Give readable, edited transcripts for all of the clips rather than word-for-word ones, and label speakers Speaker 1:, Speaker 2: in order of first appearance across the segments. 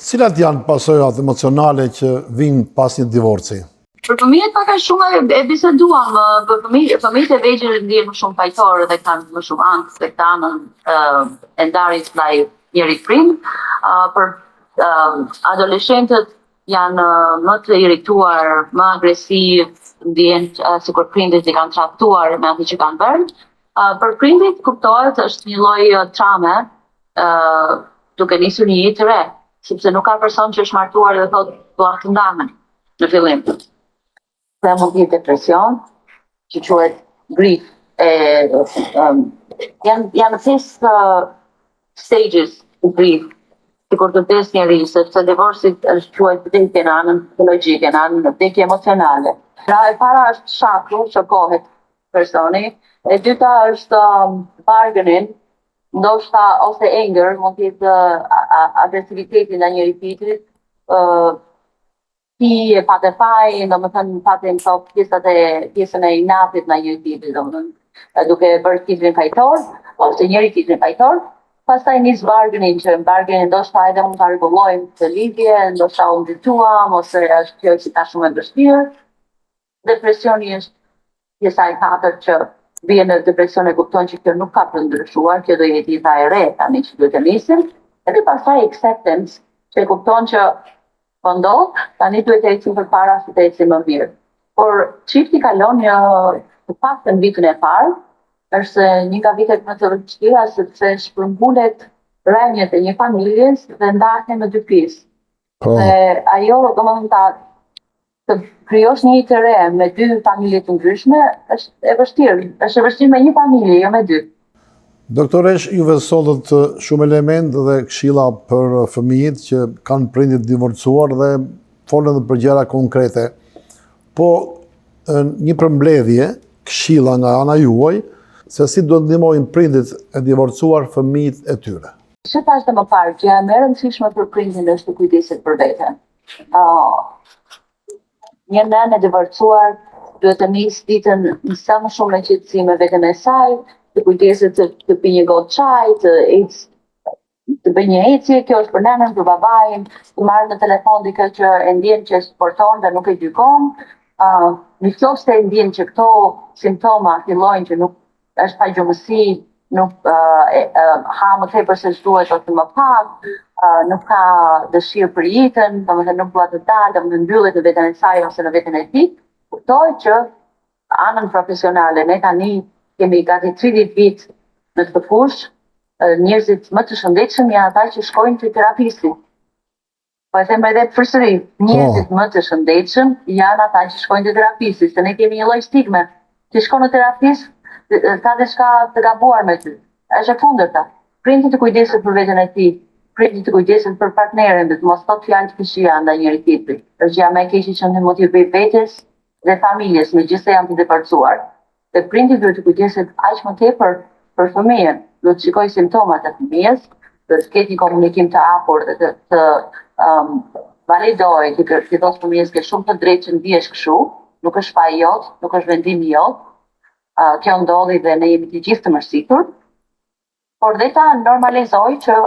Speaker 1: Cilat janë pasojat emocionale që vijnë pas një divorci?
Speaker 2: Për fëmijët pak a shumë e, e biseduam, për fëmijët, fëmijët e vegjël ndihen më shumë fajtorë dhe kanë më shumë ankth se këtë anën e ndarjes ndaj njërit prind. Për adoleshentët janë më të irrituar, më agresiv, ndihen sikur prindit i kanë tradhtuar me atë që kanë bërë. Për prindit kuptohet është një lloj traume, duke nisur një jetë të re, sepse nuk ka person që është martuar dhe thotë dua të ndahem në fillim. Dhe mund të jetë depresion, që quhet grief, e, um, janë janë pesë uh, stages të grief, sikur të vdes njeri, sepse divorci është quhet vdekje në anën psikologjike, në anën vdekje emocionale. Pra e para është shoku, shokohet personi, e dyta është um, bargaining, ndoshta ose anger, mund të jetë agresiviteti ndaj njëri tjetrit, ë ti e pate fajin, domethënë pate në këto pjesët e pjesën e inatit ndaj njëri tjetrit, domethënë duke bërë tjetrin fajtor ose njëri tjetrin fajtor. Pastaj nis bargaining, që bargaining ndoshta edhe mund ta rregullojmë këtë lidhje, ndoshta u nxituam ose është kjo që ka shumë e vështirë. Depresioni është pjesa e katërt që bie në depresion e kupton që kjo nuk ka për ndryshuar, kjo do jetë jeta e re tani që duhet të nisim, edhe pastaj acceptance, që e kupton që po ndodh, tani duhet të ecim përpara si të ecim më mirë. Por çifti kalon një të paktën vitin e parë, është një nga vitet më të vështira sepse shpërngulet rrënjët e një familjes dhe ndahen në dy pjesë.
Speaker 1: Po.
Speaker 2: Dhe ajo, domethënë ta të krijosh një jetë të re me dy familje të ndryshme është e vështirë. Është e vështirë me një familje, jo me dy.
Speaker 1: Doktoresh, juve sollët shumë elementë dhe këshilla për fëmijët që kanë prindit divorcuar dhe folën dhe për gjëra konkrete. Po një përmbledhje, këshilla nga ana juaj, se si duhet ndihmojnë prindit e divorcuar fëmijët e tyre.
Speaker 2: Siç thashë dhe më parë, gjëja më e rëndësishme për prindin është të kujdeset për veten. Uh, një nënë e divorcuar duhet të nisë ditën sa më shumë në qetësi me veten e saj, të kujdeset të, të pi një gotë çaj, të ecë të bëjë një ecje, kjo është për nënën, për babain, të marrë në telefon dikë që e ndjen që e suporton dhe nuk e gjykon. Uh, në qoftë se e ndjen që këto simptoma fillojnë që nuk është pagjumësi, nuk uh, e, uh, ha më tepër se ç'duhet ose më pak, uh, nuk ka dëshirë për jetën, domethënë nuk dua të dalë, domethënë mbyllet në veten e saj ose në veten e tij, kuptoj që anën profesionale ne tani kemi gati 30 vit në këtë fushë, njerëzit më të shëndetshëm janë ata që shkojnë te terapisti. Po e them edhe përsëri, njerëzit më të shëndetshëm janë ata që shkojnë te terapisti, se ne kemi një lloj stigme. Ti shkon në terapist, ka diçka të gabuar me ty. Është e kundërta. Prindi të kujdeset për veten e tij, prindi të kujdeset për partnerin dhe të mos thotë fjalë të këqija ndaj njëri tjetrit. Është gjëja më e keqe që mund t'i bëj vetes dhe familjes, megjithëse janë të divorcuar. Dhe prindi duhet të kujdeset aq më tepër për fëmijën, duhet të shikojë simptomat e fëmijës, duhet të ketë një komunikim të hapur dhe të, të um, validojë, të, të thotë fëmijës ke shumë të drejtë që ndihesh kështu, nuk është faji jot, nuk është vendimi jot. Uh, kjo ndodhi dhe ne jemi të gjithë të mërzitur. Por dhe ta normalizoj që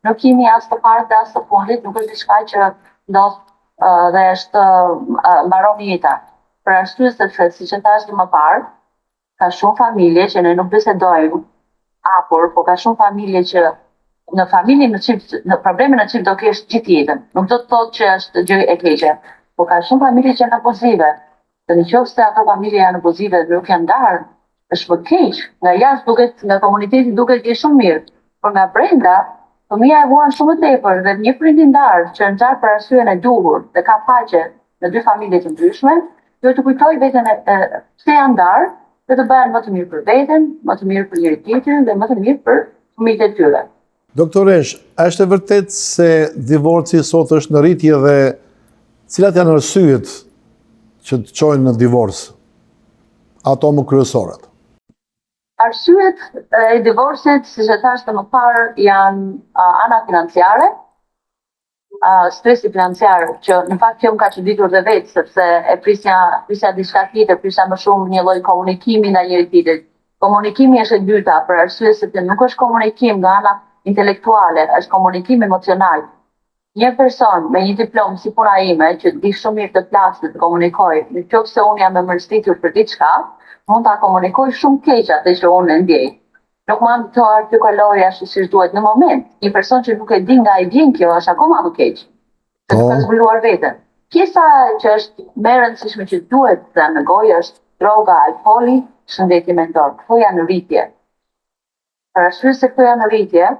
Speaker 2: nuk jemi as të parët dhe as të fundit, nuk është diçka që ndodh uh, dhe është uh, mbaron jeta. Për arsye sepse siç e thashë më parë, ka shumë familje që ne nuk bisedojmë hapur, po ka shumë familje që në familje në çift, në probleme në çift do kesh gjithë jetën. Nuk do të thotë që është gjë e keqe, po ka shumë familje që janë abuzive. Dhe në qoftë se ato familje janë abuzive dhe nuk janë ndarë, është më keq. Nga jashtë duket, nga komuniteti duket që shumë mirë, por nga brenda fëmija e vuan shumë më tepër dhe një prind i ndarë që është ndarë për arsyen e duhur dhe ka paqe në dy familje të ndryshme, duhet të kujtojë veten e, e pse janë ndarë dhe të bëhen më të mirë për veten, më të mirë për njëri tjetrin dhe më të mirë për fëmijët e tyre.
Speaker 1: Doktoresh, a është e vërtet se divorci sot është në rritje dhe cilat janë arsyet që të çojnë në divorc? Ato më kryesoret.
Speaker 2: Arsyet e divorcit, siç e thashë më parë, janë ana financiare, stresi financiar, që në fakt kjo më ka çuditur dhe vetë, sepse e prisja, prisja diçka tjetër, prisja më shumë një lloj komunikimi ndaj njëri tjetrit. Komunikimi është e dyta, për arsye sepse nuk është komunikim nga ana intelektuale, është komunikim emocional. Një person me një diplomë si puna ime, që di shumë mirë të flasë dhe të komunikoj, në qoftë se unë jam e mërzitur për diçka, mund ta komunikoj shumë keq atë që unë e ndjej. Nuk mund të artikuloj ashtu siç duhet në moment. Një person që nuk e di nga i vjen kjo është akoma më keq. Se nuk ka po. zbuluar veten. Pjesa që është më e rëndësishme që duhet të thënë në gojë është droga, alkooli, shëndeti mendor. Këto janë në rritje. Për arsye se këto janë në rritje,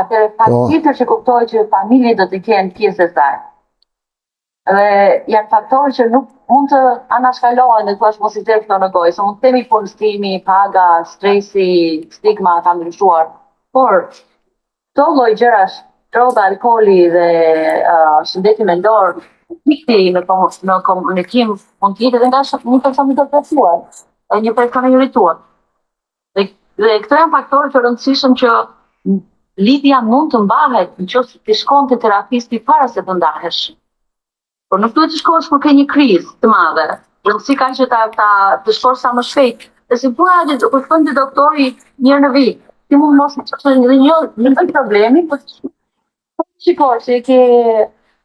Speaker 2: atëherë po. patjetër që kuptohet që familjet do të kenë pjesë e saj. Dhe janë faktorë që nuk mund të anashkalohen dhe thuash mos i zë këto në gojë, se mund të themi punësimi, paga, stresi, stigma ka ndryshuar. Por këto lloj gjërash, droga, alkooli dhe uh, shëndeti mendor, konflikti në, kom në komunikim mund të jetë edhe nga një person i depresuar, edhe një person i irrituar. Dhe, dhe këto janë faktorë të rëndësishëm që lidhja mund të mbahet në qoftë se ti shkon te terapisti para se të ndahesh. Por nuk duhet të shkosh kur ke një krizë të madhe. Rëndësi ka që ta, ta të shkosh sa më shpejt. Dhe si puna që kur shkon te doktori një herë në vit, ti mund mos të kesh një një një problemi, po shikosh që ke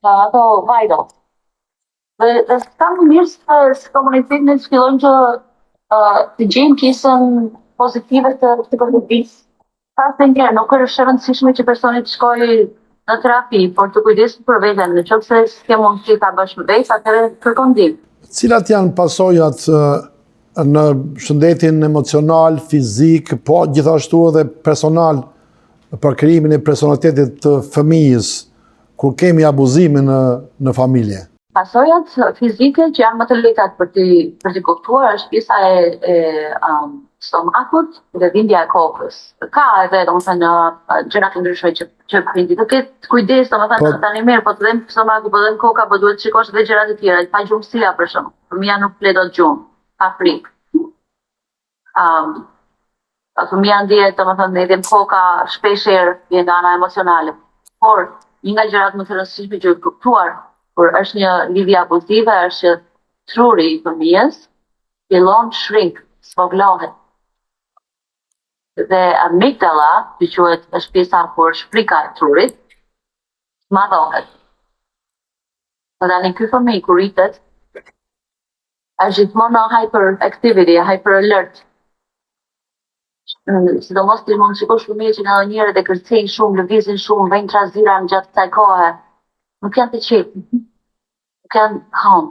Speaker 2: ato vitals. Dhe, dhe s'ka më mirë se si komunitet ne të fillojmë të, uh, të gjejmë pjesën pozitive të psikologjisë. Pas të njerë, nuk është e rëndësishme që personi të shkojë në terapi, por të kujdeset për veten, në qoftë se s'ke mundësi ta bësh me vetë, atëherë kërko ndihmë.
Speaker 1: Cilat janë pasojat në shëndetin emocional, fizik, po gjithashtu edhe personal për krijimin e personalitetit të fëmijës, kur kemi abuzime në në familje?
Speaker 2: Pasojat fizike që janë më të lehta për t'i për t'i kuptuar është pjesa e, e um, stomakut dhe dhimbja e kokës. Ka edhe, domethënë, gjëra të ndryshme që që prindi të ketë kujdes, domethënë, po, tani mirë, po të dhemb stomaku, po dhemb koka, po duhet të shikosh edhe gjëra të tjera, pagjumësia për shembull. Fëmija nuk fle dot gjumë, ka frikë. Um, fëmija ndihet, domethënë, i dhemb koka shpesh herë vjen nga ana emocionale. Por, një nga gjërat më të rëndësishme që është kuptuar, kur është një lidhje abuzive, është që truri i fëmijës fillon shrink, zvogëlohet. Dhe amygdala, që quhet është pjesa ku është frika e trurit, zmadhohet. Dhe tani ky fëmijë kur rritet, është gjithmonë në hyper activity, hyper alert. Mm, sidomos ti mund të shikosh fëmijë që ndonjëherë dhe kërcejnë shumë, lëvizin shumë, bëjnë trazira në gjatë kësaj kohe. Nuk janë të qetë. Nuk janë calm.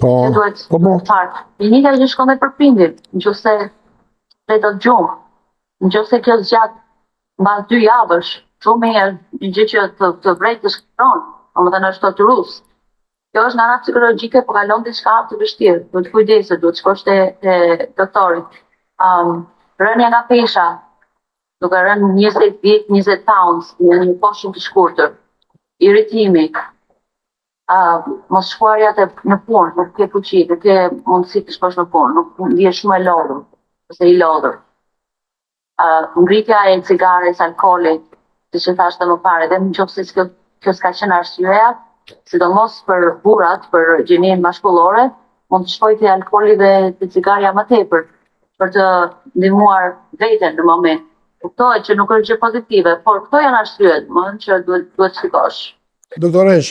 Speaker 1: Po, duhet po, po.
Speaker 2: Parë. E njëjta gjë shkon dhe për prindin, në qoftë se s'fle dot gjumë, në qoftë se kjo zgjat mbas dy javësh, shumë herë një gjë që të, të vret të shkatërron, domethënë është torturues. Kjo është nga ana psikologjike, po kalon diçka të vështirë, duhet të kujdesesh, duhet të shkosh te, te doktori. Um, rënia nga pesha, duke rënë 20, 10, 20 pounds në një kohë shumë të shkurtër. Irritimi, uh, mos shkuarja te në punë, nuk ke fuqi, nuk ke mundësi të shkosh në punë, nuk ndihesh shumë e lodhur, ose i lodhur. Uh, ngritja e cigares, alkoolit, siç e thashë më parë, edhe në qoftë se kjo, kjo s'ka qenë arsyeja, sidomos për burrat, për gjininë mashkullore, mund të shkojë te alkooli dhe te cigarja më tepër për të ndihmuar veten në moment. Kuptohet që nuk është gjë pozitive, por këto janë arsyet, më që duhet duhet të shikosh.
Speaker 1: Doktoresh,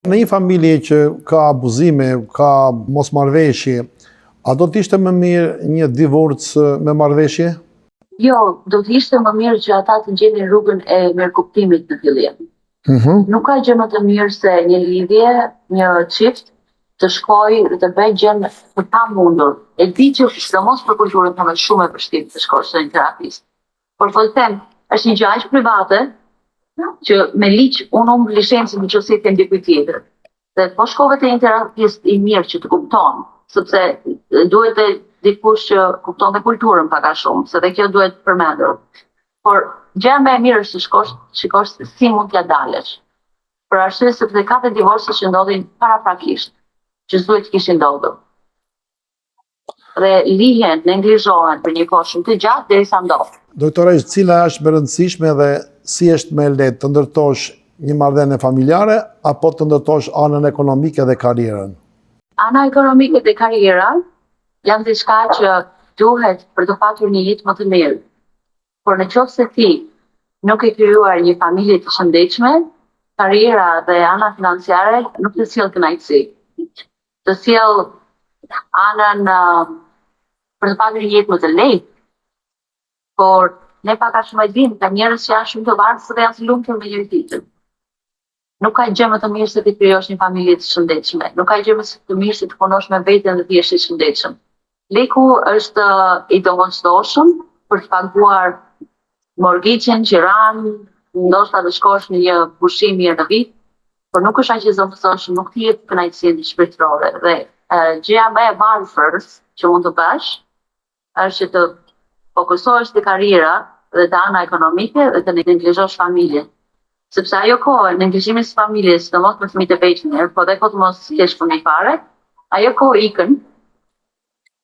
Speaker 1: Në një familje që ka abuzime, ka mosmarrëveshje, a do të ishte më mirë një divorc me marrëveshje?
Speaker 2: Jo, do të ishte më mirë që ata të gjenin rrugën e mirëkuptimit në fillim. Mm -hmm. Nuk ka gjë më të mirë se një lidhje, një çift të shkojë dhe të bëjë gjënë të pamundur. E di që sidomos për kulturën tonë është shumë e vështirë të shkosh te një terapist. Por po të them, është një gjë aq private që me ligj unë humb licencën në qoftë se i them dikujt tjetër. Dhe po shkove te një terapist i mirë që të kupton, sepse duhet të dikush që kupton dhe kulturën pak a shumë, se dhe kjo duhet përmendur. Por gjëja më e mirë është të shkosh, të shikosh si mund t'ia dalësh. Për arsye sepse ka dhe divorce që ndodhin paraprakisht, që s'duhet të kishin ndodhur. Dhe lihen, neglizhohen për një kohë shumë të gjatë derisa ndodh.
Speaker 1: Doktoresh, cila është më e rëndësishme dhe si është më e lehtë të ndërtosh një marrëdhënie familjare apo të ndërtosh anën ekonomike dhe karrierën?
Speaker 2: Ana ekonomike dhe karriera janë diçka që duhet për të patur një jetë më të mirë. Por në qoftë se ti nuk ke krijuar një familje të shëndetshme, Karriera dhe ana financiare nuk të sjell kënaqësi. Të sjell anën për të patur një jetë më të lehtë. Por ne pak a shumë e dimë, ka njerëz që janë shumë të varfër dhe janë të lumtur me njëri tjetrin. Nuk ka gjë më të mirë se të krijosh një familje të shëndetshme. Nuk ka gjë më të mirë se të punosh me veten dhe të jesh i shëndetshëm. Leku është i domosdoshëm për të paguar mortgage-in, qiranë, ndoshta të shkosh në një pushim një herë në vit, por nuk është aq i domosdoshëm, nuk të jep kënaqësinë shpirtërore. Dhe gjëja më e varfër që mund të bësh është që të fokusohesh te karriera dhe te ana ekonomike dhe të neglizhosh familjen. Sepse ajo kohë e neglizhimit të familjes, sidomos me fëmijët e vegjël, po dhe po të mos kesh fëmijë fare, ajo kohë ikën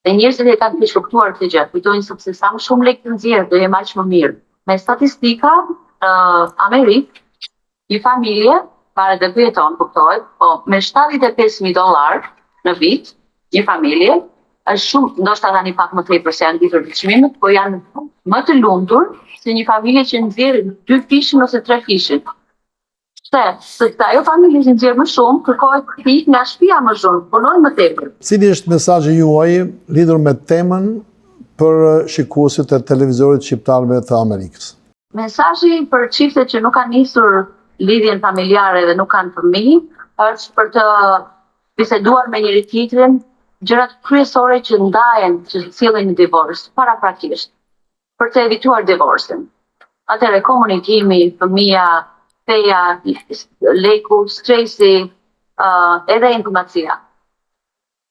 Speaker 2: dhe njerëzit e kanë keqkuptuar këtë gjë, kujtojnë sepse sa më shumë lekë të nxjerr, do jem aq më mirë. Me statistika në Amerikë, një familje, varet dhe ku jeton, kuptohet, po me 75.000 dollar në vit, një familje, është shumë, ndoshta tani pak më tepër se janë rritur çmimet, po janë më të lumtur se një familje që nxjerr dy fishin ose tre fishin. Pse? Sepse ajo familje që nxjerr më shumë, kërkohet të ikë nga shtëpia më shumë, punojnë më tepër.
Speaker 1: Cili është mesazhi juaj lidhur me temën për shikuesit e televizorit shqiptarëve të Amerikës?
Speaker 2: Mesazhi për çiftet që nuk kanë nisur lidhjen familjare dhe nuk kanë fëmijë, është për të biseduar me njëri tjetrin gjërat kryesore që ndahen, që sjellin një divorc paraprakisht, për të evituar divorcin. Atëherë komunikimi, fëmija, feja, leku, stresi, uh, edhe informacia.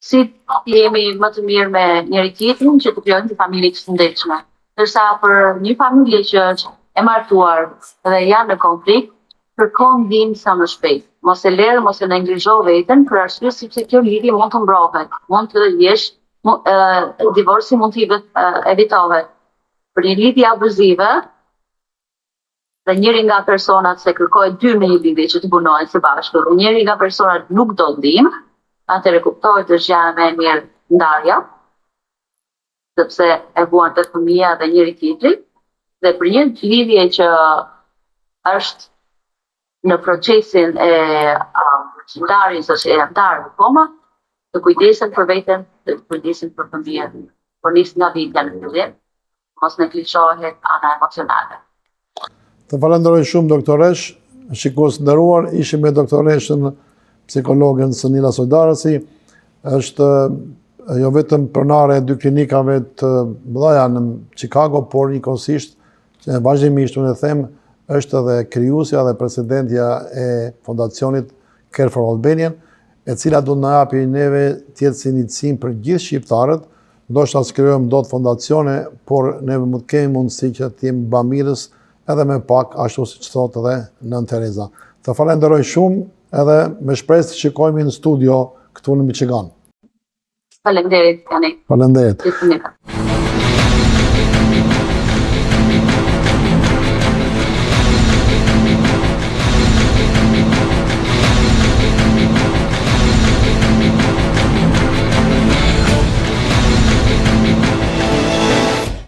Speaker 2: Si të jemi më të mirë me njëri tjetrin që të krijojmë një familje të shëndetshme. Ndërsa për një familje që është e martuar dhe janë në konflikt, kërko ndihmë sa më shpejt. Mos e lër, mos e neglizho veten për arsye sepse kjo lidhje mund të mbrohet, mund të jesh divorci mund të evitohet. Për një lidhje abuzive, dhe njëri nga personat se kërkohet dy në një lidhje që të punojnë së bashku dhe njëri nga personat nuk do ndihmë, atëherë kuptohet është gjëja më e mirë ndarja, sepse e vuan të fëmija dhe njëri tjetri, dhe për një lidhje që është në procesin e ndarjes ose e ndarë akoma, të kujdesen për veten dhe të kujdesen për fëmijën, por nis nga vetja në fillim, mos neglizhohet ana emocionale.
Speaker 1: Të falenderoj shumë doktoresh, shikues të nderuar, ishim me doktoreshën psikologen Sonila Sojdarasi, është jo vetëm pronare e dy klinikave të mëdha në Chicago, por njëkohësisht që vazhdimisht unë e them, është edhe krijuesja dhe presidentja e fondacionit Care for Albanian, e cila do të na japi neve të jetë si iniciim për gjithë shqiptarët, ndoshta s'krijojmë dot fondacione, por neve mund të kemi mundësi që të jemi bamirës edhe me pak, ashtu siç thotë edhe Nënë Tereza. Të falenderoj shumë edhe me shpresë të shikohemi në studio këtu në Michigan.
Speaker 2: Faleminderit, Jani.
Speaker 1: Faleminderit.